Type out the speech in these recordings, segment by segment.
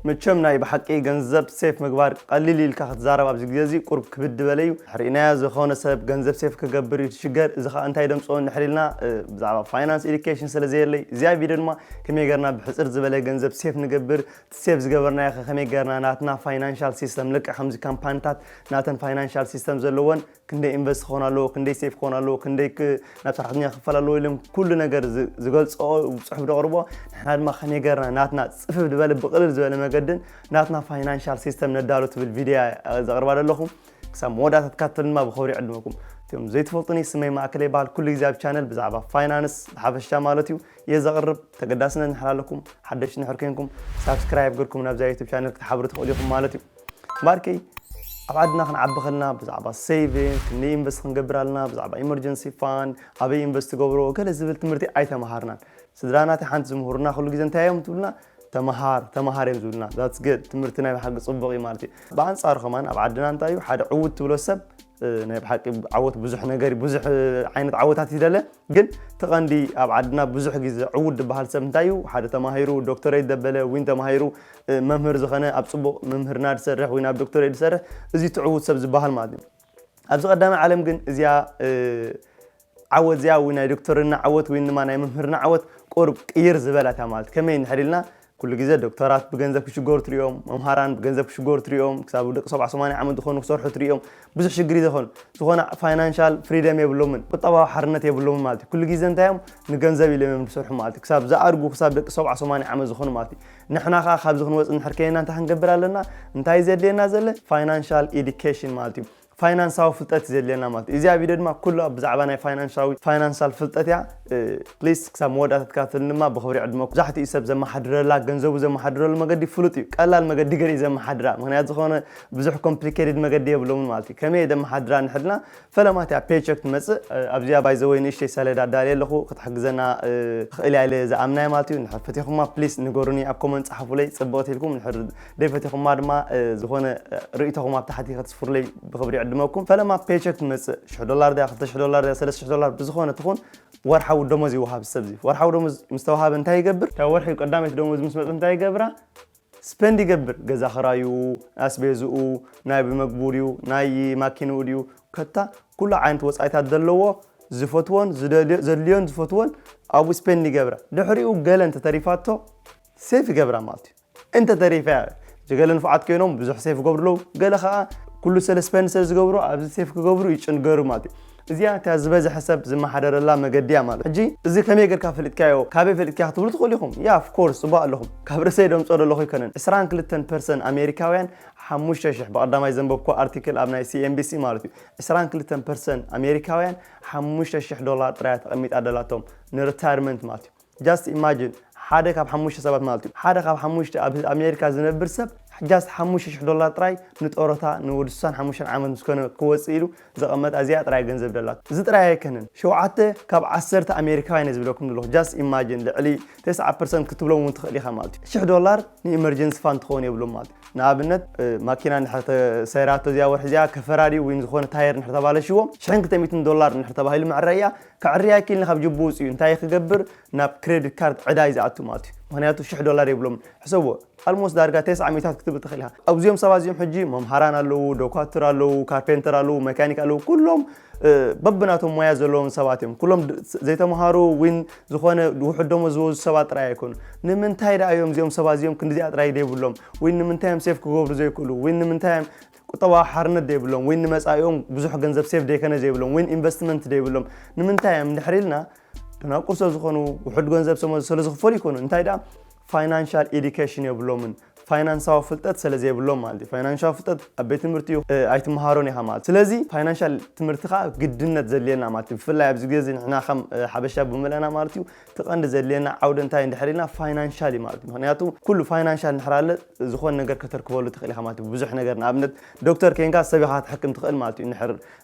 መቸም ናይ ብሓቂ ገንዘብ ሴፍ ምግባር ቀሊል ኢልካ ክትዛረብ ኣብዚ ግዜ እዚ ቁርብ ክብድ ዝበለ እዩ። ሕርኢናዮ ዝኾነ ሰብ ገንዘብ ሴፍ ክገብር እዩ ትሽገር። እዚ ኸዓ እንታይ ደምፅኦ እንድሕር ኢልና ብዛዕባ ፋይናንስ ኤዱኬሽን ስለ ዘየለይ እዚኣ ቪድዮ ድማ ከመይ ገርና ብሕፅር ዝበለ ገንዘብ ሴፍ ንገብር፣ ሴፍ ዝገበርናዮ ከ ከመይ ገርና ናትና ፋይናንሻል ሲስተም ልክዕ ከምዚ ካምፓኒታት ናተን ፋይናንሻል ሲስተም ዘለዎን ክንደይ ኢንቨስት ክኾን ኣለዎ፣ ክንደይ ሴፍ ክኾን ኣለዎ፣ ክንደይ ናብ ሰራሕተኛ ክፈል ኣለዎ ኢሎም ኩሉ ነገር ዝገልፅኦ ፅሑፍ ደቕርቦ። ንሕና ድማ ከመይ ገርና ናትና ፅፍፍ ዝበለ ብቕልል ዝበለ መገድን ናትና ፋይናንሻል ሲስተም ነዳሎ ትብል ቪድዮ ዘቕርባ ዘለኹ። ክሳብ መወዳእታ ትካተሉ ድማ ብኸብሪ ዕድመኩም። እቶም ዘይትፈልጡኒ ስመይ ማእከለ ይበሃል። ኩሉ ግዜ ኣብ ቻነል ብዛዕባ ፋይናንስ ብሓፈሻ ማለት እዩ እየ ዘቕርብ። ተገዳስነት ንሕላለኩም ሓደሽቲ ንሕር ኮንኩም ሳብስክራይብ ገርኩም ናብዛ ዩቱብ ቻነል ክትሓብሩ ትኽእሉ ኢኹም ማለት እዩ። ማርከይ ኣብ ዓድና ክንዓቢ ከለና ብዛዕባ ሴቪንግ ክንደይ ኢንቨስት ክንገብር ኣለና፣ ብዛዕባ ኢመርጀንሲ ፋንድ ኣበይ ኢንቨስት ትገብሮ ገለ ዝብል ትምህርቲ ኣይተምሃርናን። ስድራና እቲ ሓንቲ ዝምህሩና ኩሉ ግዜ እንታይ እዮም ትብሉና? ተምሃር ተምሃር እዮም ዝብሉና። ዛትስ ገድ ትምህርቲ ናይ ብሓቂ ፅቡቕ እዩ ማለት እዩ። ብኣንፃሩ ከማን ኣብ ዓድና እንታይ እዩ ሓደ ዕውት ትብሎ ሰብ ናይ ብሓቂ ዓወት ብዙሕ ነገር ብዙሕ ዓይነት ዓወታት ይደለ። ግን ትቐንዲ ኣብ ዓድና ብዙሕ ግዜ ዕውት ዝበሃል ሰብ እንታይ እዩ ሓደ ተማሂሩ ዶክተሬት ደበለ ዊን ተማሂሩ መምህር ዝኾነ ኣብ ፅቡቕ መምህርና ዝሰርሕ ወይ ኣብ ዶክተሬት ዝሰርሕ እዚ ትዕውት ሰብ ዝበሃል ማለት እዩ። ኣብዚ ቀዳማይ ዓለም ግን እዚኣ ዓወት እዚኣ ወይ ናይ ዶክተርና ዓወት ወይ ድማ ናይ መምህርና ዓወት ቁርብ ቅይር ዝበላታ ማለት ከመይ እንድሕር ኢልና ኩሉ ግዜ ዶክተራት ብገንዘብ ክሽገሩ ትሪኦም፣ መምሃራን ብገንዘብ ክሽገሩ ትሪኦም፣ ክሳብ ደቂ ሰብዓ ሰማንያ ዓመት ዝኾኑ ክሰርሑ ትሪኦም። ብዙሕ ሽግር እዩ ዝኾኑ ዝኾነ ፋይናንሻል ፍሪደም የብሎምን፣ ቁጠባዊ ሓርነት የብሎምን ማለት እዩ። ኩሉ ግዜ እንታይ እዮም ንገንዘብ ኢሎም እዮም ዝሰርሑ ማለት እዩ። ክሳብ ዝኣርጉ ክሳብ ደቂ ሰብዓ ሰማንያ ዓመት ዝኾኑ ማለት እዩ። ንሕና ከዓ ካብዚ ክንወፅእ እንድሕር ከይና እንታይ ክንገብር ኣለና? እንታይ ዘድልየና ዘለ ፋይናንሻል ኤዱኬሽን ማለት እዩ። ፋይናንሳዊ ፍልጠት ዘድልየና ማለት እዩ። እዚኣ ቪድዮ ድማ ኩሉ ብዛዕባ ናይ ፋይናንሳዊ ፋይናንሳል ፍልጠት እያ። ፕሊስ ክሳብ መወዳእታ ትከታተሉኒ ድማ ብኽብሪ ዕድመ ብዙሓት እዩ ሰብ ዘመሓድረላ ገንዘቡ ዘመሓድረሉ መገዲ ፍሉጥ እዩ። ቀላል መገዲ ገለ እዩ ዘመሓድራ ምክንያቱ ዝኾነ ብዙሕ ኮምፕሊኬትድ መገዲ የብሎምን ማለት እዩ። ከመይ ዘመሓድራ ንሕድና ፈለማት እያ ፔቸክ ትመፅእ። ኣብዚኣ ባይዘወይ ንእሽተይ ሰሌዳ ኣዳልየ ኣለኹ ክትሕግዘና ትኽእል እያ ኢለ ዝኣምናየ ማለት እዩ። ንሕር ፈቲኹማ ፕሊስ ንገሩኒ ኣብ ኮመንት ፀሓፉለይ ፅብቕቲ ኢልኩም ንሕር ደይፈቲኹማ ድማ ዝኾነ ርእይቶኹም ኣብ ታሕቲ ከትስፍሩለይ ብኽብሪ ዕድመኩም። ፈለማ ፔቸክ ትመፅእ ሽሕ ዶላር ድያ ክልተ ሽሕ ዶላር ድያ ሰለስተ ሽሕ ዶላር ብዝኾነ ትኹን ወርሓዊ ደሞዝ ይወሃብ ሰብ እዚ ወርሓዊ ደሞዝ ምስ ተወሃበ እንታይ ይገብር? ካብ ወርሒ ቀዳመይቲ ደሞዝ ምስ መፅ እንታይ ይገብራ? ስፐንድ ይገብር። ገዛ ክራዩ፣ ኣስቤዝኡ፣ ናይ ብመግቡ ድዩ ናይ ማኪንኡ ድዩ ከታ ኩሉ ዓይነት ወፃኢታት ዘለዎ ዝፈትዎን ዘድልዮን ዝፈትዎን ኣብኡ ስፐንድ ይገብራ። ድሕሪኡ ገለ እንተተሪፋቶ ሴፍ ይገብራ ማለት እዩ። እንተ ተሪፈ ገለ ንፉዓት ኮይኖም ብዙሕ ሴፍ ይገብሩ ኣለዉ። ገለ ከዓ ኩሉ ስለ ስፐንድ ስለ ዝገብሩ ኣብዚ ሴፍ ክገብሩ ይጭንገሩ ማለት እዩ። እዚኣ እታ ዝበዝሐ ሰብ ዝመሓደረላ መገዲ እያ ማለት ሕጂ እዚ ከመይ ጌርካ ፈሊጥካዮ ካበይ ፈሊጥካ ክትብሉ ትኽእሉ ኢኹም። ያ ኦፍኮርስ ፅቡቅ ኣለኹም ካብ ርእሰይ ደምፆ ዘለኹ ኣይኮነን። ዕስራን ክልተን ፐርሰንት ኣሜሪካውያን ሓሙሽተ ሽሕ ብቀዳማይ ዘንበብኩ ኣርቲክል ኣብ ናይ ሲኤንቢሲ ማለት እዩ። ዕስራን ክልተን ፐርሰንት ኣሜሪካውያን ሓሙሽተ ሽሕ ዶላር ጥራይ ተቐሚጣ ደላቶም ንሪታይርመንት ማለት እዩ። ጃስት ኢማጂን ሓደ ካብ ሓሙሽተ ሰባት ማለት እዩ ሓደ ካብ ሓሙሽተ ኣብ ኣሜሪካ ዝነብር ሰብ ጃስት ሓሙሽተ ሽሕ ዶላር ጥራይ ንጦሮታ ንወዲ ስሳን ሓሙሽተን ዓመት ምስ ኮነ ክወፅእ ኢሉ ዘቐመጣ እዚኣ ጥራይ ገንዘብ ደላቶ። እዚ ጥራይ ኣይከነን ሸውዓተ ካብ ዓሰርተ ኣሜሪካውያን እየ ዝብለኩም ዘለኹ። ጃስት ኢማጂን ልዕሊ ተስዓ ፐርሰንት ክትብሎም እውን ትኽእል ኢኻ ማለት እዩ። ሽሕ ዶላር ንኢመርጀንሲ ፋንድ ትኸውን የብሎም ማለት እዩ። ንኣብነት ማኪና እንድሕር ሰይራቶ እዚኣ ወርሒ እዚኣ ከፈራ ድዩ ወይ ዝኾነ ታየር እንድሕር ተባለሽዎ ሽሕን ክልተ ሚእትን ዶላር እንድሕር ተባሂሉ መዕረያ ከዕርያ ኣይክእልን ካብ ጅቡ ውፅኡ እንታይ ክገብር ናብ ክሬዲት ካርድ ዕዳ እዩ ዝኣቱ ማለት እዩ። ምክንያቱ ሽሕ ዶላር የብሎም ሕሰብዎ ኣልሞስት ዳርጋ ተስዓ ሚእታት ክትብል ትኽእል ኢኻ። ኣብዚኦም ሰባት እዚኦም ሕጂ መምሃራን ኣለዉ፣ ዶኳትር ኣለዉ፣ ካርፔንተር ኣለዉ፣ መካኒክ ኣለዉ፣ ኩሎም በብናቶም ሞያ ዘለዎም ሰባት እዮም። ኩሎም ዘይተምሃሩ ዊን ዝኾነ ውሑድ ደሞ ዝወዙ ሰባት ጥራይ ኣይኮኑ። ንምንታይ ደኣ እዮም እዚኦም ሰባት እዚኦም ክንዲዚኣ ጥራይ ደይብሎም? ዊን ንምንታይ እዮም ሴፍ ክገብሩ ዘይክእሉ? ዊን ንምንታይ እዮም ቁጠባዊ ሓርነት ደይብሎም? ዊን ንመጻኢኦም ብዙሕ ገንዘብ ሴፍ ደይከነ ዘይብሎም? ዊን ኢንቨስትመንት ደይብሎም? ንምንታይ እዮም እንድሕር ኢልና ደናቁር ስለዝኾኑ ውሑድ ገንዘብ ሰሞ ስለዝኽፈሉ ይኮኑ። እንታይ ደኣ ፋይናንሻል ኤዱኬሽን የብሎምን። ፋይናንሳዊ ፍልጠት ስለ ዘይብሎም ማለት እዩ። ፋይናንሻዊ ፍልጠት ኣብ ቤት ትምህርቲ እዩ ኣይትምሃሮን ኢኻ ማለት። ስለዚ ፋይናንሻል ትምህርቲ ከዓ ግድነት ዘድልየና ማለት እዩ። ብፍላይ ኣብዚ ግዜ እዚ ንሕና ከም ሓበሻ ብምልእና ማለት እዩ እቲ ቀንዲ ዘድልየና ዓውዲ እንታይ እንድሕር ኢልና ፋይናንሻል እዩ ማለት እዩ። ምክንያቱ ኩሉ ፋይናንሻል እንድሕር ኣለ ዝኾነ ነገር ከተርክበሉ ትኽእል ኢኻ ማለት እዩ። ብዙሕ ነገር ንኣብነት ዶክተር ኬንካ ሰብ ኢኻ ክትሕክም ትኽእል ማለት እዩ። እንድሕር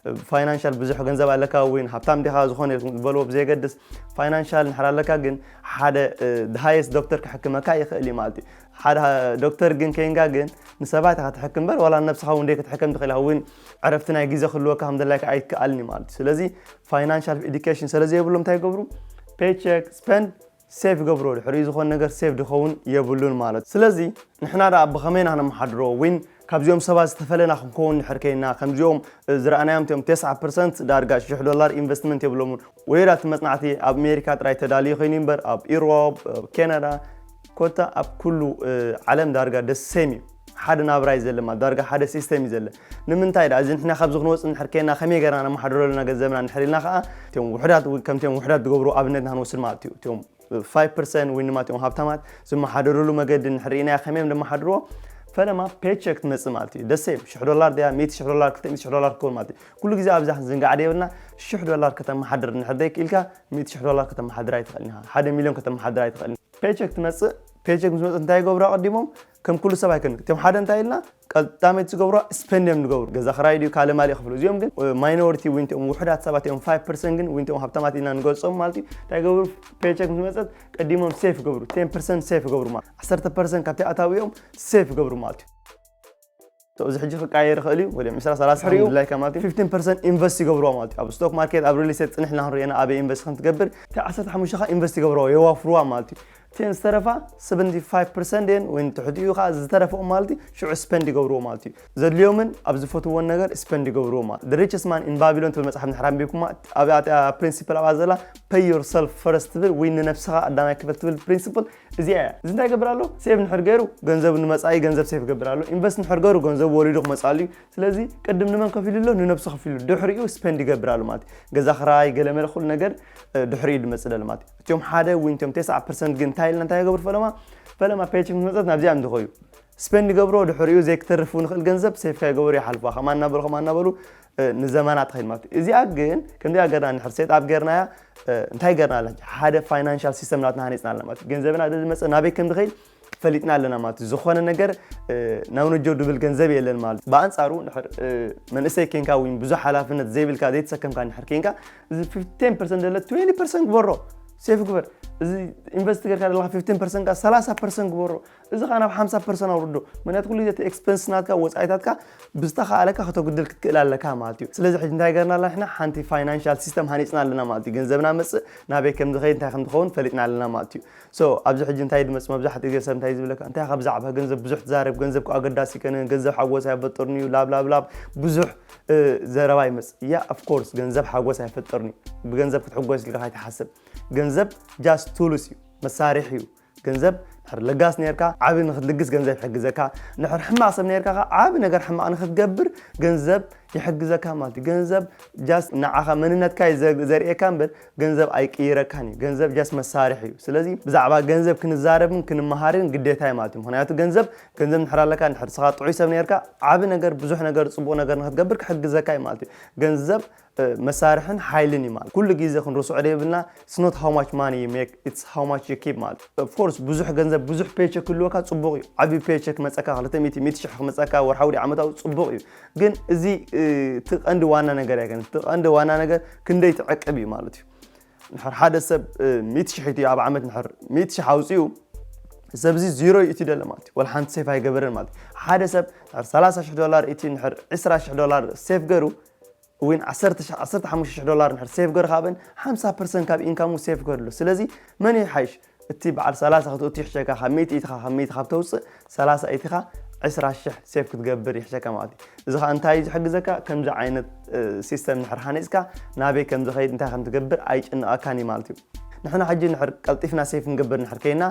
ፋይናንሻል ብዙሕ ገንዘብ ኣለካ ወይ ሃብታም ዲኻ ዝኾነ ኢልኩም ዝበልዎ ብዘየገድስ ፋይናንሻል እንድሕር ኣለካ ግን ሓደ ሃየስት ዶክተር ክሕክመካ ይኽእል እዩ ማለት እዩ። ሓደ ዶክተር ግን ከይንካ ግን ንሰባት ኢኻ ትሕክም በር ዋላ ነብስኻ እውን ደይ ክትሕከም ትኽእል ኢኻ እውን ዕረፍቲ ናይ ግዜ ክህልወካ ከም ደላይካ ኣይትከኣልን እዩ ማለት እዩ። ስለዚ ፋይናንሻል ኤዱኬሽን ስለ ዘይብሎም እንታይ ይገብሩ? ፔቸክ ስፐንድ ሴፍ ይገብሮ ድሕሪኡ ዝኾነ ነገር ሴፍ ድኸውን የብሉን ማለት። ስለዚ ንሕና ደኣ ብኸመይ ኢና ነመሓድሮ? ዊን ካብዚኦም ሰባት ዝተፈለና ክንከውን ድሕር ከይና፣ ከምዚኦም ዝረኣናዮም እቶም ተስዓ ፐርሰንት ዳርጋ ሽሕ ዶላር ኢንቨስትመንት የብሎምን። ወይራ እቲ መጽናዕቲ ኣብ ኣሜሪካ ጥራይ ተዳልዩ ኮይኑ እምበር ኣብ ኢሮብ፣ ኣብ ካናዳ፣ ኮታ ኣብ ኩሉ ዓለም ዳርጋ ደስ ሴም እዩ። ሓደ ናብራ እዩ ዘለ ማለት ዳርጋ ሓደ ሲስተም እዩ ዘለ። ንምንታይ ደኣ እዚ ንሕና ካብዚ ክንወጽእ እንድሕር ከይና ከመይ ገርና ነመሓድሮ ኣለና ገንዘብና እንድሕር ኢልና ከኣ እቶም ውሕዳት ከምቶም ውሕዳት ዝገብሩ ኣብነትና ክንወስድ ማለት እዩ። እቶም ፋይቭ ፐርሰንት ወይ ድማ እቶም ሃብታማት ዝመሓደሩሉ መገዲ እንድሕር ርኢናዮ ከመይ እዮም ዘመሓድርዎ? ፈለማ ፔቸክ ትመጽእ ማለት እዩ። ደስ እዩ ሽሕ ዶላር ድያ ሚእቲ ሽሕ ዶላር ክልተ ሚእቲ ሽሕ ዶላር ክኸውን ማለት እዩ። ኩሉ ግዜ ኣብዛ ክንዝንጋዕ ደይብልና። ሽሕ ዶላር ከተመሓድር እንድሕር ዘይክኢልካ ሚእቲ ሽሕ ዶላር ከተመሓድር ኣይትኽእልን ኢኻ። ሓደ ሚልዮን ከተመሓድር ኣይትኽእልን። ፔቸክ ትመጽእ። ፔቸክ ምስ መጽእ እንታይ ይገብሩ ኣቐዲሞም? ከም ኩሉ ሰብ ኣይኮን እቶም ሓደ እንታይ ኢልና ቀዳመይቲ ዝገብሩ ስፐንድ እዮም ዝገብሩ። ገዛ ክራይ ድዩ ካልእ ማልእ ክፍሉ እዚኦም ግን ማይኖሪቲ ዊንቲኦም ውሕዳት ሰባት እዮም። ፋይቭ ፐርሰንት ግን ዊንቲኦም ሃብታማት ኢና ንገልጾም ማለት እዩ። እንታይ ይገብሩ? ፔቸክ ምስ መጸት ቀዲሞም ሴፍ ይገብሩ። ቴን ፐርሰንት ሴፍ ይገብሩ ማለት ዓሰርተ ፐርሰንት ካብቲ ኣታዊኦም ሴፍ ይገብሩ ማለት እዩ። እዚ ሕጂ ክቃየር ይኽእል እዩ። ወይም ዕስራ ሰላሳ ድሕሪኡ ድላይካ ማለት እዩ። ፊፍቲን ፐርሰንት ኢንቨስት ይገብርዋ ማለት እዩ። ኣብ ስቶክ ማርኬት ኣብ ሪል ስቴት ጽንሕና ክንሪኤና ኣበይ ኢንቨስት ከም ትገብር እቲ ዓሰርተ ሓሙሽተ ኢንቨስት ይገብርዋ የዋፍርዋ ማለት እዩ። እተን ዝተረፋ ሰቨንቲ ፋይቭ ፐርሰንት እየን ወይ ትሕቲኡ ከዓ ዝተረፈኦም ማለት እዩ ሽዑ ስፐንድ ይገብርዎ ማለት እዩ። ዘድልዮምን ኣብ ዝፈትዎን ነገር ስፐንድ ይገብርዎ ማለት። The Richest Man in Babylon ትብል መጽሓፍ ንድሕር ኣንቢብኩማ ኣብኣ ፕሪንሲፕል ኣብኣ ዘላ pay yourself first ትብል ወይ ንነብስኻ ቀዳማይ ክፈል ትብል ፕሪንሲፕል እዚኣ እያ። እዚ እንታይ ይገብር ኣሎ? ሴቭ ንድሕር ገይሩ ገንዘብ ንመጻኢ ገንዘብ ሴቭ ይገብር ኣሎ። ኢንቨስት ንድሕር ገይሩ ገንዘብ ወሊዱ ክመጽእ ኣሎ እዩ። ስለዚ ቅድም ንመን ከፊሉ ኣሎ? ንነብሱ ከፊሉ ድሕሪኡ ስፐንድ ይገብር ኣሎ ማለት እዩ። ገዛ ክራይ ገለመለ ኩሉ ነገር ድሕሪኡ ድመጽእ ደሎ ማለት እዩ። እቲኦም ሓደ ወይ እቲኦም ተስዓ ፐርሰንት ግን እንታይ ኢልና እንታይ ይገብሩ ፈለማ ፈለማ ፔችክ ምስ መጸት ናብዚኣ እዮም ዝኸዩ። ስፐንድ ይገብሮ ድሕሪኡ ዘይክተርፍ እውን ይኽእል ገንዘብ ሴፍካ ይገብሩ ይሓልፋ ከማ እናበሉ ከማ እናበሉ ንዘመናት ትኸይድ ማለት እዩ። እዚኣ ግን ከምዚኣ ገርና ንድሕር ሴት ኣፕ ገርናያ እንታይ ገርና ኣለና? ሓደ ፋይናንሻል ሲስተም ናትና ሃኒፅና ኣለና ማለት እዩ። ገንዘብና ዝመፀ ናበይ ከም ዝኸይድ ፈሊጥና ኣለና ማለት እዩ። ዝኾነ ነገር ናብ ነጆ ድብል ገንዘብ የለን ማለት እዩ። ብኣንፃሩ ድሕር መንእሰይ ኬንካ ወይ ብዙሕ ሓላፍነት ዘይብልካ ዘይተሰከምካ ንድሕር ኬንካ እዚ ፊፍቲን ፐርሰንት ደለ ትዌንቲ ፐርሰንት ግበሮ ሴፍ ግበር። እዚ ኢንቨስት ገርካ ዘለካ ፊፍቲን ፐርሰንት ካ ሰላሳ ፐርሰንት ግበሮ። እዚ ኸዓ ናብ ሓምሳ ፐርሰንት ኣውርዶ። ምክንያቱ ኩሉ ግዜ እቲ ኤክስፐንስ ናትካ ወፃኢታትካ ብዝተኻኣለካ ከተጉድል ክትክእል ኣለካ ማለት እዩ። ስለዚ ሕጂ እንታይ ገርና ኣለና ንሕና ሓንቲ ፋይናንሻል ሲስተም ሃኒፅና ኣለና ማለት እዩ። ገንዘብና መፅእ ናበይ ከም ዝኸይድ እንታይ ከም ዝኸውን ፈሊጥና ኣለና ማለት እዩ። ሶ ኣብዚ ሕጂ እንታይ ድመፅእ መብዛሕትኡ ግዜ ሰብ እንታይ ዝብለካ እንታይ ካብ ዛዕባ ገንዘብ ብዙሕ ትዛረብ ገንዘብ እኮ ኣገዳሲ ከነ ገንዘብ ሓጎስ ኣይፈጥርን እዩ ላብ ላብ ላብ ብዙሕ ዘረባ ይመፅእ። ያ ኦፍኮርስ ገንዘብ ሓጎስ ኣይፈጥርን እዩ። ብገንዘብ ክትሕጎስ ኢልካ ኣይትሓስብ። ገንዘብ ጃስት ቱልስ እዩ መሳርሒ እዩ። ገንዘብ ንድሕር ለጋስ ነርካ ዓቢ ንክትልግስ ገንዘብ ይሕግዘካ። ንድሕር ሕማቕ ሰብ ነርካ ከ ዓቢ ነገር ሕማቕ ንክትገብር ገንዘብ ይሕግዘካ ማለት እዩ። ገንዘብ ጃስት ንዓኻ መንነትካ እዩ ዘ- ዘርእየካ እምበር ገንዘብ ኣይቅይረካን እዩ። ገንዘብ ጃስት መሳርሒ እዩ። ስለዚ ብዛዕባ ገንዘብ ክንዛረብን ክንመሃርን ግዴታ እዩ ማለት እዩ። ምክንያቱ ገንዘብ ገንዘብ ንድሕር ኣለካ ንድሕር ስኻ ጥዑይ ሰብ ነርካ ዓቢ ነገር ብዙሕ ነገር ጽቡቕ ነገር ንክትገብር ክሕግዘካ እዩ ማለት እዩ። ገንዘብ መሳርሕን ሓይልን እዩ ማለት ኩሉ ግዜ ክንርስዖ ደይብልና። It's not how much money you make, it's how much you keep ማለት ኦፍኮርስ ብዙሕ ገንዘብ ብዙሕ ፔቸክ ክህልወካ ፅቡቅ እዩ። ዓብዪ ፔቸክ መፀካ ክልተ ሚእቲ ሚእቲ ሽሕ ክመፀካ ወርሓዊ ዓመታዊ ፅቡቅ እዩ። ግን እዚ እቲ ቀንዲ ዋና ነገር ኣይኮነን። እቲ ቀንዲ ዋና ነገር ክንደይ ትዕቅብ እዩ ማለት እዩ። ንድሕር ሓደ ሰብ ሚእቲ ሽሕ ኢትዮ ኣብ ዓመት ንድሕር ሚእቲ ሽሕ ኣውፅኡ ሰብ እዚ ዚሮ እዩ ኢትዩ ደለ ማለት እዩ። ወላ ሓንቲ ሴፍ ኣይገበረን ማለት እዩ። ሓደ ሰብ ንድሕር ሰላሳ ሽሕ ዶላር ኢትዩ ንድሕር ዕስራ ሽሕ ዶላር ሴፍ ገሩ እውን ዓሰርተ ሽሕ ዓሰርተ ሓሙሽተ ሽሕ ዶላር ንድሕር ሴፍ ገርካ ኣብን ሓምሳ ፐርሰንት ካብ ኢንካሙ ሴፍ ገርሉ። ስለዚ መን ይሓይሽ? እቲ በዓል ሰላሳ ክትእቱ ይሕሸካ ካብ ሚእቲ ኢትኻ ካብ ሚእቲ ካብ ተውፅእ ሰላሳ ኢትኻ ዕስራ ሽሕ ሴፍ ክትገብር ይሕሸካ ማለት እዩ። እዚ ከዓ እንታይ እዩ ዝሕግዘካ? ከምዚ ዓይነት ሲስተም ንድሕር ሃኒፅካ ናበይ ከም ዝኸይድ እንታይ ከም ትገብር ኣይጭንቐካን እዩ ማለት እዩ። ንሕና ሕጂ ንድሕር ቀልጢፍና ሴፍ ንገብር ንድሕር ከይና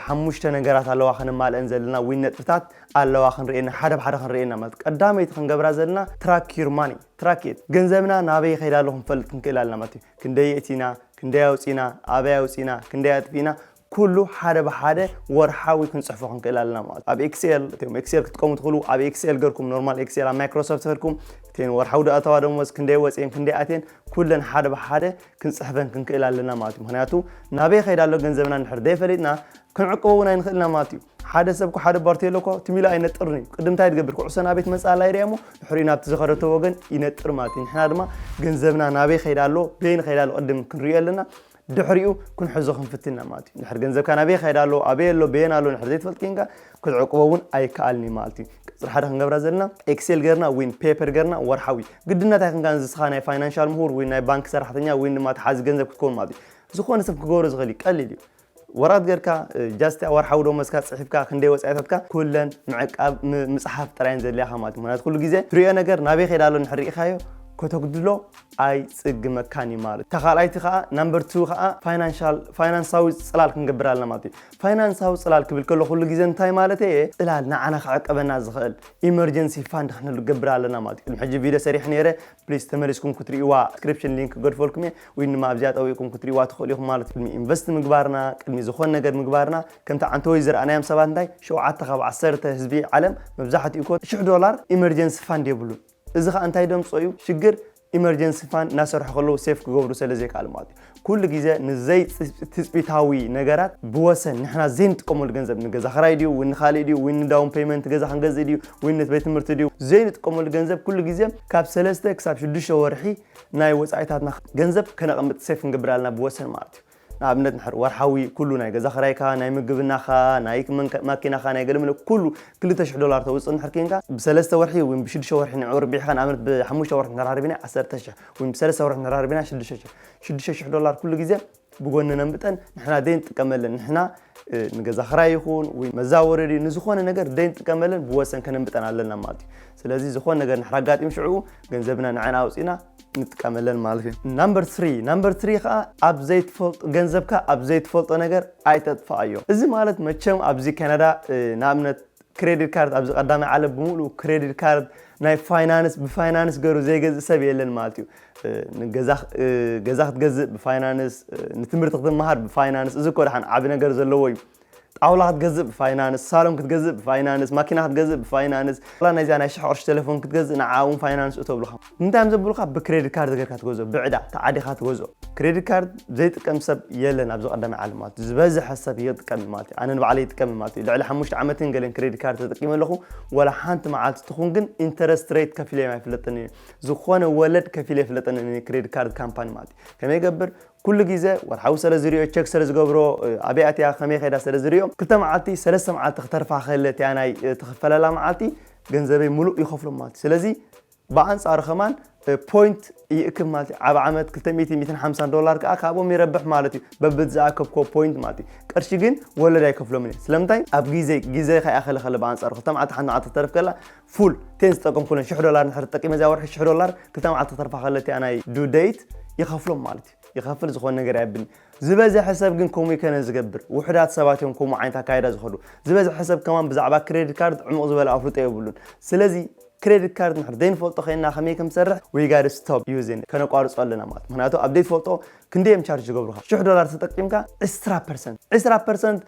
ሓሙሽተ ነገራት ኣለዋ ከነማልአን ዘለና ወይ ነጥብታት ኣለዋ ክንርእየና ሓደ ብሓደ ክንርእየና ማለት ቀዳመይቲ ክንገብራ ዘለና ትራክ ዩር ማኒ ትራክ ኢት ገንዘብና ናበይ ይኸይድ ኣሎ ክንፈልጥ ክንክእል ኣለና ማለት እዩ። ክንደይ የእቲና ክንደይ ኣውፂና ኣበይ ኣውፂና ክንደይ ኣጥፊእና ኩሉ ሓደ ብሓደ ወርሓዊ ክንፅሕፎ ክንክእል ኣለና ማለት ኣብ ኤክሴል እም ኤክሴል ክትቀሙ ትኽእሉ ኣብ ኤክሴል ገርኩም ኖርማል ኤክሴል ኣብ ማይክሮሶፍት ገርኩም እተን ወርሓዊ ዳእታዋ ደሞዝ ክንደይ ወፅየን ክንደይ ኣትየን ኩለን ሓደ ብሓደ ክንፅሕፈን ክንክእል ኣለና ማለት እዩ። ምክንያቱ ናበይ ከይዳ ኣሎ ገንዘብና እንድሕር ዘይፈሊጥና ክንዕቅቦ እውን ኣይንኽእልና ማለት እዩ። ሓደ ሰብ እኮ ሓደ ባርቴሎ እኮ ትም ኢሉ ኣይነጥርን እዩ። ቅድም እንታይ ትገብር? ኩዕሶ ናበይ ትመጽእ ኣላ ይርእያ እሞ ድሕሪኡ ናብቲ ዝኸደቶ ወገን ይነጥር ማለት እዩ። ንሕና ድማ ገንዘብና ናበይ ከይዳ ኣሎ በየን ከይዳ ኣሎ ቅድም ክንርእዮ ኣለና። ድሕሪኡ ክንሕዞ ክንፍትና ማለት እዩ። ንድሕር ገንዘብካ ናበይ ከይዳ ኣሎ ኣበይ ኣሎ በየን ኣሎ ንድሕር ዘይትፈልጥ ኬንካ ክትዕቅቦ እውን ኣይከኣልን እዩ ማለት እዩ። ቅጽሪ ሓደ ክንገብራ ዘለና ኤክሴል ገርና ዊን ፔፐር ገርና ወርሓዊ ግድነት ኣይክንካ ንዝስኻ ናይ ፋይናንሻል ምሁር ወይ ናይ ባንክ ሰራሕተኛ ወይ ድማ ተሓዚ ገንዘብ ክትከውን ማለት እዩ። ዝኾነ ሰብ ክገብሮ ዝኽእል እዩ። ቀሊል እዩ። ወረቐት ጌርካ just ወርሓዊ ደሞዝካ ጽሒፍካ ክንደይ ወጻኢታትካ ኩለን ምዕቃብ ምጽሓፍ ጥራይን ዘድልያኻ ማለት እዩ። ምክንያቱ ኩሉ ግዜ ትሪኦ ነገር ናበይ ከይዳ ኣሎ እንድሕር ርኢኻዮ ከተጉድሎ ኣይጽግመካን እዩ ማለት እዩ። ተኻልኣይቲ ከዓ number two ከዓ ፋይናንሻል ፋይናንሳዊ ጽላል ክንገብር ኣለና ማለት እዩ። ፋይናንሳዊ ጽላል ክብል ከሎ ኩሉ ግዜ እንታይ ማለት እየ? ጽላል ንዓና ክዕቀበና ዝኽእል emergency fund ክንገብር ኣለና ማለት እዩ። ቅድሚ ሕጂ ቪድዮ ሰሪሕ ነይረ please ተመሊስኩም ክትርእይዋ description link ክገድፈልኩም እየ ወይ ድማ ኣብዚኣ ጠዊቕኩም ክትርእይዋ ትኽእሉ ኢኹም ማለት እዩ። ቅድሚ ኢንቨስት ምግባርና ቅድሚ ዝኾን ነገር ምግባርና ከምቲ ዓንተወይ ዝረኣናዮም ሰባት እንታይ ሸውዓተ ካብ ዓሰርተ ህዝቢ ዓለም መብዛሕትኡ እኮ ሽሕ ዶላር emergency fund የብሉን። እዚ ከዓ እንታይ ደምጾ እዩ? ሽግር emergency fund እናሰርሑ ከለዉ ሴፍ ክገብሩ ስለ ዘይከኣሉ ማለት እዩ። ኩሉ ግዜ ንዘይ ትፅቢታዊ ነገራት ብወሰን ንሕና ዘይንጥቀመሉ ገንዘብ ንገዛ ክራይ ድዩ ወይ ንካሊእ ድዩ ወይ ንዳውን ፔመንት ገዛ ክንገዝእ ድዩ ወይ ንቤት ትምህርቲ ድዩ ዘይንጥቀመሉ ገንዘብ ኩሉ ግዜ ካብ ሰለስተ ክሳብ ሽዱሽተ ወርሒ ናይ ወፃኢታትና ገንዘብ ከነቐምጥ ሴፍ ክንገብር ኣለና ብወሰን ማለት እዩ። ንኣብነት ንሕር ወርሓዊ ኩሉ ናይ ገዛ ክራይካ ናይ ምግብናኻ ናይ ማኪናኻ ናይ ገለመለ ኩሉ ክልተ ሽሕ ዶላር ተውፅእ እንድሕር ኬንካ ብሰለስተ ወርሒ ወይ ብሽዱሽተ ወርሒ ንዕኡ ርቢሕካ ንኣብነት ብሓሙሽተ ወርሒ ንራርቢና ዓሰርተ ሽሕ ወይ ብሰለስተ ወርሒ ንራርቢና ሽዱሽተ ሽሕ ሽዱሽተ ሽሕ ዶላር ኩሉ ግዜ ብጎኒ ነንብጠን ንሕና ደይ ንጥቀመለን ንሕና ንገዛ ክራይ ይኹን ወይ መዛወረዲ ንዝኾነ ነገር ደይ ንጥቀመለን ብወሰን ከነንብጠን ኣለና ማለት እዩ። ስለዚ ዝኾነ ነገር ንሕር ኣጋጢም ሽዑ ገንዘብና ንዐን ኣውፂና ንጥቀመለን ማለት እዩ። number three number three ከዓ ኣብ ዘይትፈልጦ ገንዘብካ ኣብ ዘይትፈልጦ ነገር ኣይተጥፋኣዮ። እዚ ማለት መቸም ኣብዚ ካናዳ ንኣብነት ክሬዲት ካርድ ኣብዚ ቀዳማይ ዓለም ብምሉእ ክሬዲት ካርድ ናይ ፋይናንስ ብፋይናንስ ገሩ ዘይገዝእ ሰብ የለን ማለት እዩ። ገዛ ክትገዝእ ብፋይናንስ፣ ንትምህርቲ ክትመሃር ብፋይናንስ፣ እዚ እኮ ደሓን ዓቢ ነገር ዘለዎ እዩ። ጣውላ ክትገዝእ ብፋይናንስ፣ ሳሎን ክትገዝእ ብፋይናንስ፣ ማኪና ክትገዝእ ብፋይናንስ፣ ላ ናይዚኣ ናይ ሽሕ ቅርሺ ቴሌፎን ክትገዝእ ንዓ እውን ፋይናንስ እተብሉኻ። እንታይ እዮም ዘብሉኻ? ብክሬዲት ካርድ ጌርካ ትገዝኦ፣ ብዕዳ ተዓዲኻ ትገዝኦ። ክሬዲት ካርድ ዘይጥቀም ሰብ የለን ኣብዚ ቀዳማይ ዓለም ማለት እዩ። ዝበዝሐ ሰብ ይጥቀም ማለት እዩ። ኣነ ንባዕለይ ይጥቀም ማለት እዩ። ልዕሊ ሓሙሽተ ዓመትን ገለን ክሬዲት ካርድ ተጠቂመ ኣለኹ። ወላ ሓንቲ መዓልቲ ትኹን ግን ኢንተረስት ሬት ከፊለ ኣይፍለጥን እየ። ዝኾነ ወለድ ከፊለ ኣይፍለጥን እየ ክሬዲት ካርድ ካምፓኒ ማለት እዩ። ከመይ ይገብር? ኩሉ ግዜ ወርሓዊ ስለ ዝሪኦ ቸክ ስለ ዝገብሮ ኣበይ ኣትያ ከመይ ከይዳ ስለ ዝሪኦ ክልተ መዓልቲ ሰለስተ መዓልቲ ክተርፋ ከለትያ ናይ ትኽፈለላ መዓልቲ ገንዘበይ ሙሉእ ይኸፍሎም ማለት እዩ። ስለዚ ብኣንጻሩ ከማን ፖይንት ይእክብ ማለት እዩ። ኣብ ዓመት ክልተ ሚእቲ ሚእትን ሓምሳን ዶላር ከዓ ካብኦም ይረብሕ ማለት እዩ። በብዝኣከብኮ ፖይንት ማለት እዩ። ቅርሺ ግን ወለድ ኣይከፍሎምን እዩ። ስለምንታይ? ኣብ ግዜ ግዜ ከይኣኸለ ከለ ብኣንጻሩ ክልተ መዓልቲ ሓንቲ መዓልቲ ተርፍ ከላ ፉል ቴን ዝጠቀምኩለን ሽሕ ዶላር ንድሕር ተጠቂመ እዚኣ ወርሒ ሽሕ ዶላር ክልተ መዓልቲ ተርፋ ከለትያ ናይ ዱ ደይት ይኸፍሎም ማለት እዩ። ይኸፍል ዝኾነ ነገር ኣይብልን። ዝበዝሐ ሰብ ግን ከምኡ ይከነ ዝገብር። ውሑዳት ሰባት እዮም ከምኡ ዓይነት ኣካይዳ ዝኸዱ። ዝበዝሐ ሰብ ከማን ብዛዕባ ክሬዲት ካርድ ዕሙቕ ዝበለ ኣፍልጦ የብሉን። ስለዚ ክሬዲት ካርድ ንድሕር ዘይንፈልጦ ኮይንና ከመይ ከም ዝሰርሕ we gotta stop using ከነቋርጾ ኣለና ማለት። ምክንያቱ ኣብ ዘይትፈልጦ ክንደይ እዮም ቻርጅ ዝገብሩኻ? ሽሕ ዶላር ተጠቂምካ ዕስራ ፐርሰንት ዕስራ ፐርሰንት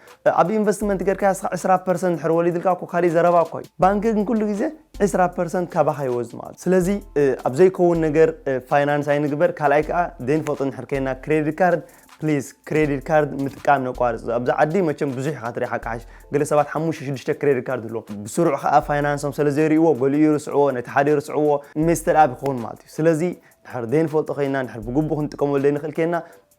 ኣብ ኢንቨስትመንት ጌርካ ስኻ ዕስራ ፐርሰንት ድሕር ወሊድልካ እኮ ካሊእ ዘረባ እኮ እዩ። ባንክ ግን ኩሉ ግዜ ዕስራ ፐርሰንት ካባኻ ይወዝ ማለት። ስለዚ ኣብ ዘይከውን ነገር ፋይናንስ ኣይንግበር። ካልኣይ ከዓ ዘይንፈልጦ እንድሕር ኮይና ክሬዲት ካርድ ፕሊዝ ክሬዲት ካርድ ምጥቃም ነቋርፅ። ኣብዚ ዓዲ መቸም ብዙሕ ኢኻ ትሪኢ ሓቂ ሓሽ። ገለ ሰባት ሓሙሽተ ሽዱሽተ ክሬዲት ካርድ ኣለዎም። ብስሩዕ ከዓ ፋይናንሶም ስለ ዘይርእይዎ ገሊኡ ይርስዕዎ፣ ነቲ ሓደ ይርስዕዎ፣ ሜስተር ኣብ ይኸውን ማለት እዩ። ስለዚ ድሕር ዘይንፈልጦ ኮይና ድሕር ብግቡእ ክንጥቀመሉ ዘይንኽእል ኮይና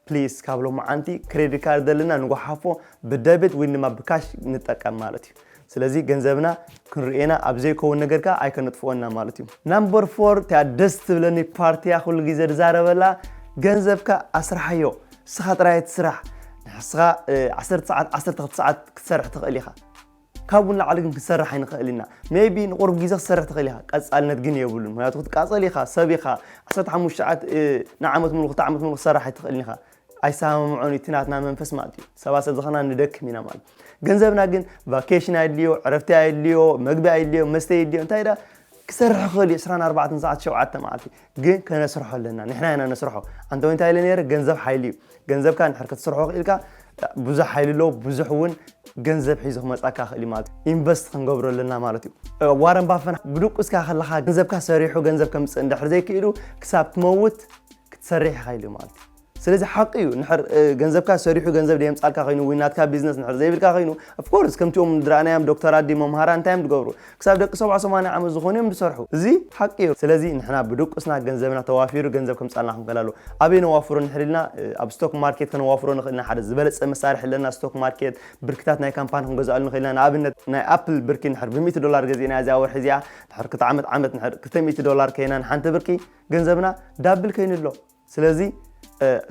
ፕሊዝ ካብ ሎማዓንቲ ክሬዲት ካርድ ዘለና ንጓሓፎ ብደብት ወይ ድማ ብካሽ ንጠቀም ማለት እዩ። ስለዚ ገንዘብና ክንርእየና ኣብ ዘይከውን ነገር ከዓ ኣይከነጥፍኦና ማለት እዩ። ናምበር ፎር እቲኣ ደስ ትብለኒ ፓርቲያ ኩሉ ግዜ ዝዛረበላ ገንዘብካ ኣስርሓዮ። ንስኻ ጥራይ ትስራሕ። ንስኻ ዓሰርተ ሰዓት ዓሰርተ ክልተ ሰዓት ክትሰርሕ ትኽእል ኢኻ። ካብኡ ንላዕሊ ግን ክንሰርሕ ኣይንኽእል ኢና። ሜቢ ንቁሩብ ግዜ ክትሰርሕ ትኽእል ኢኻ፣ ቀጻልነት ግን የብሉን። ምክንያቱ ክትቃጸል ኢኻ፣ ሰብ ኢኻ፣ ዓሰርተ ሓሙሽተ ሰዓት ንዓመት ሙሉ ክልተ ዓመት ሙሉ ክትሰርሕ ኣይትኽእልን ኢኻ። ኣይሰማምዖን እዩ እቲ ናትና መንፈስ ማለት እዩ። ሰባት ሰብ ዝኾና ንደክም ኢና ማለት እዩ። ገንዘብና ግን ቫኬሽን ኣየድልዮ፣ ዕረፍቲ ኣየድልዮ፣ መግቢ ኣየድልዮ፣ መስተ ኣየድልዮ፣ እንታይ ዳ ክሰርሕ ይኽእል እዩ ዕስራን ኣርባዕተን ሰዓት ሸውዓተ መዓልቲ ግን ከነስርሖ ኣለና። ንሕና ኢና ነስርሖ። ኣንተ እንታይ ኢለ ነይረ? ገንዘብ ሓይሊ እዩ። ገንዘብካ እንድሕር ክትስርሖ ክኢልካ ብዙሕ ሓይሊ ኣለዎ። ብዙሕ እውን ገንዘብ ሒዙ ክመጻካ ክእል እዩ ማለት እዩ። ኢንቨስት ክንገብሮ ኣለና ማለት እዩ። ዋረን ባፈን ብድቁስካ ከለኻ ገንዘብካ ሰሪሑ ገንዘብ ከምፅእ እንድሕር ዘይክኢሉ ክሳብ ትመውት ክትሰርሕ ኢኻ ኢሉ ማለት እዩ። ስለዚ ሓቂ እዩ። ንድሕር ገንዘብካ ሰሪሑ ገንዘብ ደየምፃልካ ኮይኑ ወይ ናትካ ቢዝነስ ንድሕር ዘይብልካ ኮይኑ ኦፍኮርስ ከምቲኦም ዝረኣናዮም ዶክተራት ድዩ መምሃራ እንታይ እዮም ዝገብሩ? ክሳብ ደቂ ሰብዓ ሰማንያ ዓመት ዝኾኑ እዮም ዝሰርሑ። እዚ ሓቂ እዩ። ስለዚ ንሕና ብድቁስና ገንዘብና ተዋፊሩ ገንዘብ ከምፃልና ክንከላሉ ኣበይ ነዋፍሮ ንድሕር ኢልና ኣብ ስቶክ ማርኬት ከነዋፍሮ ንኽእልና ሓደ ዝበለፀ መሳርሒ ኣለና። ስቶክ ማርኬት ብርክታት ናይ ካምፓኒ ክንገዝኣሉ ንኽእልና ንኣብነት ናይ ኣፕል ብርኪ ንድሕር ብሚእቲ ዶላር ገዚእና እዚኣ ወርሒ እዚኣ ድሕር ክልተ ዓመት ዓመት ንድሕር ክልተ ሚእቲ ዶላር ከይና ንሓንቲ ብርኪ ገንዘብና ዳብል ከይኑ ኣሎ። ስለዚ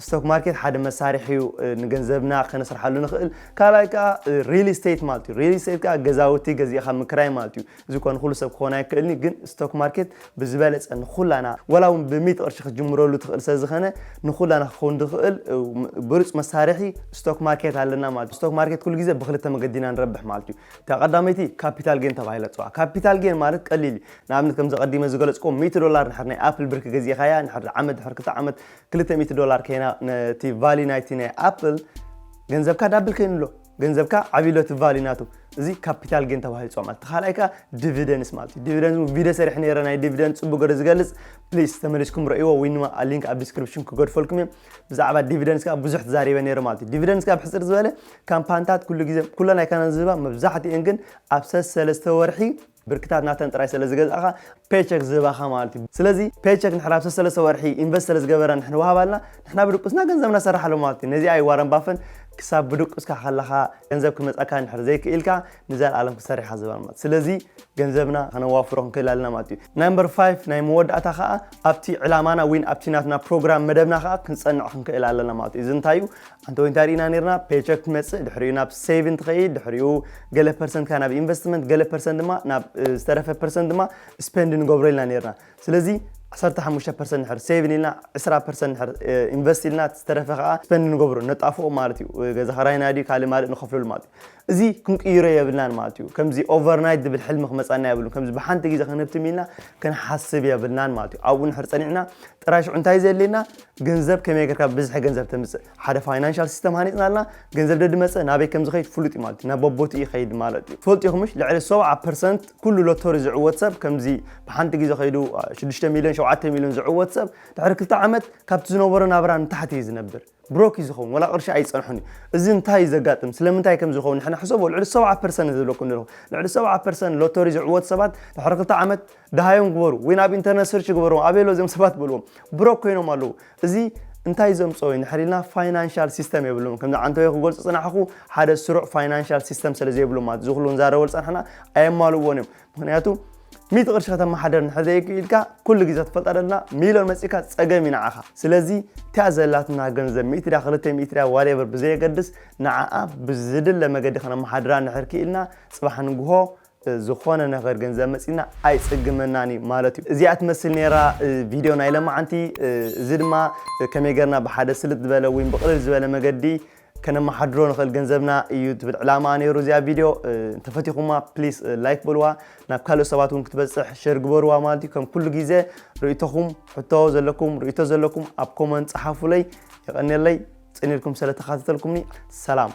ስቶክ ማርኬት ሓደ መሳርሒ እዩ ንገንዘብና ከነስርሓሉ ንኽእል። ካልኣይ ከዓ ሪል ስቴት ማለት እዩ። ሪል ስቴት ከዓ ገዛውቲ ገዚእኻ ምክራይ ማለት እዩ። እዚ ኮን ኩሉ ሰብ ክኾን ኣይክእልኒ፣ ግን ስቶክ ማርኬት ብዝበለፀ ንኩላና፣ ወላ እውን ብሚት ቅርሺ ክትጅምረሉ ትኽእል ሰብ ዝኸነ ንኩላና ክኸውን ዝኽእል ብሉፅ መሳርሒ ስቶክ ማርኬት ኣለና ማለት እዩ። ስቶክ ማርኬት ኩሉ ግዜ ብክልተ መገዲ ኢና ንረብሕ ማለት እዩ። እታ ቀዳመይቲ ካፒታል ጌን ተባሂላ ትፅዋዕ። ካፒታል ጌን ማለት ቀሊል እዩ። ንኣብነት ከምዚ ቀዲመ ዝገለፅኮ ሚእቲ ዶላር ንሕር ናይ ኣፕል ብርክ ገዚእኻያ ንሕር ዓመት ድሕር ክልተ ዓመት ክልተ ሚእቲ ዶላር ከይና ነቲ ቫሊ ናይቲ ናይ ኣፕል ገንዘብካ ዳብል ከይኑ ኣሎ። ገንዘብካ ዓብሎ እቲ ቫሊ ናቱ። እዚ ካፒታል ጌን ተባሂሉ ይፅዋዕ ማለት። ተኻልኣይ ከዓ ዲቪደንስ ማለት እዩ። ዲቪደንስ እውን ቪድዮ ሰሪሕ ነይረ ናይ ዲቪደንስ ፅቡቅ ገደ ዝገልፅ ፕሊስ ተመሊስኩም ረእይዎ ወይ ድማ ሊንክ ኣብ ዲስክሪፕሽን ክገድፈልኩም እዮም። ብዛዕባ ዲቪደንስ ከዓ ብዙሕ ተዛሪበ ነይረ ማለት እዩ። ዲቪደንስ ከዓ ብሕፅር ዝበለ ካምፓንታት ኩሉ ግዜ ኩለን ኣይካናን ዝህባ መብዛሕትኤን ግን ኣብ ሰለስተ ወርሒ ብርክታት ናተን ጥራይ ስለ ዝገዛእኻ ፔቸክ ዝህባኻ ማለት እዩ። ስለዚ ፔቸክ ንሕር ኣብ ሰለስተ ወርሒ ኢንቨስት ስለ ዝገበራ ንሕን ወሃባልና ንሕና ብድቁስና ገንዘብና ሰራሓሉ ማለት እዩ። ነዚኣ እዩ ዋረን ባፈን ክሳብ ብድቁስካ ከለኻ ገንዘብ ክመፃካ ንሕር ዘይክኢልካ ንዘለኣለም ክሰርሕ ዝባል ማለት። ስለዚ ገንዘብና ከነዋፍሮ ክንክእል ኣለና ማለት እዩ። ናምበር ፋይቭ ናይ መወዳእታ ከዓ ኣብቲ ዕላማና ወይን ኣብቲ ናትና ፕሮግራም መደብና ከዓ ክንፀንዕ ክንክእል ኣለና ማለት እዩ። እዚ እንታይ እዩ? ኣንተ ወይ እንታይ ርኢና ነርና ፔቸክ ትመፅእ ድሕሪኡ ናብ ሴቪን ትኸይድ ድሕሪኡ ገለ ፐርሰንት ከ ናብ ኢንቨስትመንት ገለ ፐርሰንት ድማ ናብ ዝተረፈ ፐርሰንት ድማ ስፔንድ ንገብሮ ኢልና ነርና። ስለዚ ዓሰርተ ሓሙሽተ ፐርሰንት ንሕር ሴቪን ኢልና ዕስራ ፐርሰንት ንሕር ኢንቨስት ኢልና ዝተረፈ ከዓ ስፔንድ ንገብሮ ነጣፍኦ ማለት እዩ። ገዛ ኸራይና ድዩ ካልእ ማለት ንኸፍለሉ ማለት እዩ። እዚ ክንቅይሮ የብልናን ማለት እዩ። ከምዚ ኦቨርናይት ዝብል ሕልሚ ክመፃና የብሉን። ከምዚ ብሓንቲ ግዜ ክንህብትም ኢልና ክንሓስብ የብልናን ማለት እዩ። ኣብኡ ንሕር ፀኒዕና ጥራይ ሽዑ እንታይ ዘድልየና ገንዘብ ከመይ ጌርካ ብዝሒ ገንዘብ ተምፅእ ሓደ ፋይናንሻል ሲስተም ሃኒፅና ኣለና። ገንዘብ ደድመፀ ናበይ ከም ዝኸይድ ፍሉጥ እዩ ማለት እዩ። ናብ በቦትኡ ይኸይድ ማለት እዩ። ትፈልጡ ኢኹምሽ ልዕሊ ሰብዓ ፐርሰንት ኩሉ ሎቶሪ ዝዕወት ሰብ ከምዚ ብሓንቲ ግዜ ከይዱ ሽዱሽተ ሚልዮን ሸውዓተ ሚልዮን ዝዕወት ሰብ ድሕሪ ክልተ ዓመት ካብቲ ዝነበሮ ናብራ ንታሕቲ እዩ ዝነብር። ብሮክ እዩ ዝኸውን፣ ወላ ቅርሺ ኣይፀንሑን እዩ። እዚ እንታይ እዩ ዘጋጥም? ስለምንታይ ከም ዝኸውን ንሕና ሕሰቦ። ልዕሊ ሰብዓ ፐርሰንት ዝብለኩም ዘለኹ ልዕሊ ሰብዓ ፐርሰንት ሎቶሪ ዝዕወት ሰባት ድሕሪ ክልተ ዓመት ደሃዮም ግበሩ ወይ ናብ ኢንተርነት ሰርች ግበሩ ኣበይ ኣሎ እዚኦም ሰባት በልዎም። ብሮክ ኮይኖም ኣለዉ። እዚ እንታይ ዘምፅኦ እዩ ንሕር ኢልና ፋይናንሻል ሲስተም የብሎም። ከምዚ ዓንተወይ ክገልፁ ፅናሕኹ ሓደ ስሩዕ ፋይናንሻል ሲስተም ስለ ዘይብሎም ማለት እዚ ኩሉ ንዛረበሉ ፀንሕና ኣየማልእዎን እዮም። ምክንያቱ ሚእቲ ቅርሺ ከተመሓደር ንሕር ዘይክኢልካ ኩሉ ግዜ ትፈልጣ ደለና ሚልዮን መፂእካ ፀገም እዩ ንዓኻ። ስለዚ እቲኣ ዘላትና ገንዘብ ሚእቲ ድያ ክልተ ሚእቲ ድያ ዋቴቨር ብዘየገድስ ንዓኣ ብዝድለ መገዲ ከነመሓድራ ንሕር ክኢልና ፅባሕ ንግሆ ዝኾነ ነገር ገንዘብ መፂና ኣይፅግመናን እዩ ማለት እዩ። እዚኣ ትመስል ነይራ ቪድዮ ናይ ለማዓንቲ። እዚ ድማ ከመይ ገርና ብሓደ ስልጥ ዝበለ ወይ ብቅልል ዝበለ መገዲ ከነመሓድሮ ንኽእል ገንዘብና እዩ ትብል ዕላማ ነይሩ እዚኣ ቪድዮ። እንተፈቲኹማ ፕሊስ ላይክ በልዋ፣ ናብ ካልኦት ሰባት እውን ክትበፅሕ ሸር ግበርዋ ማለት እዩ። ከም ኩሉ ግዜ ርእይቶኹም ሕቶ ዘለኩም ርእይቶ ዘለኩም ኣብ ኮመንት ፀሓፉለይ። የቐንየለይ ፅን ኢልኩም ስለተኸታተልኩምኒ። ሰላም።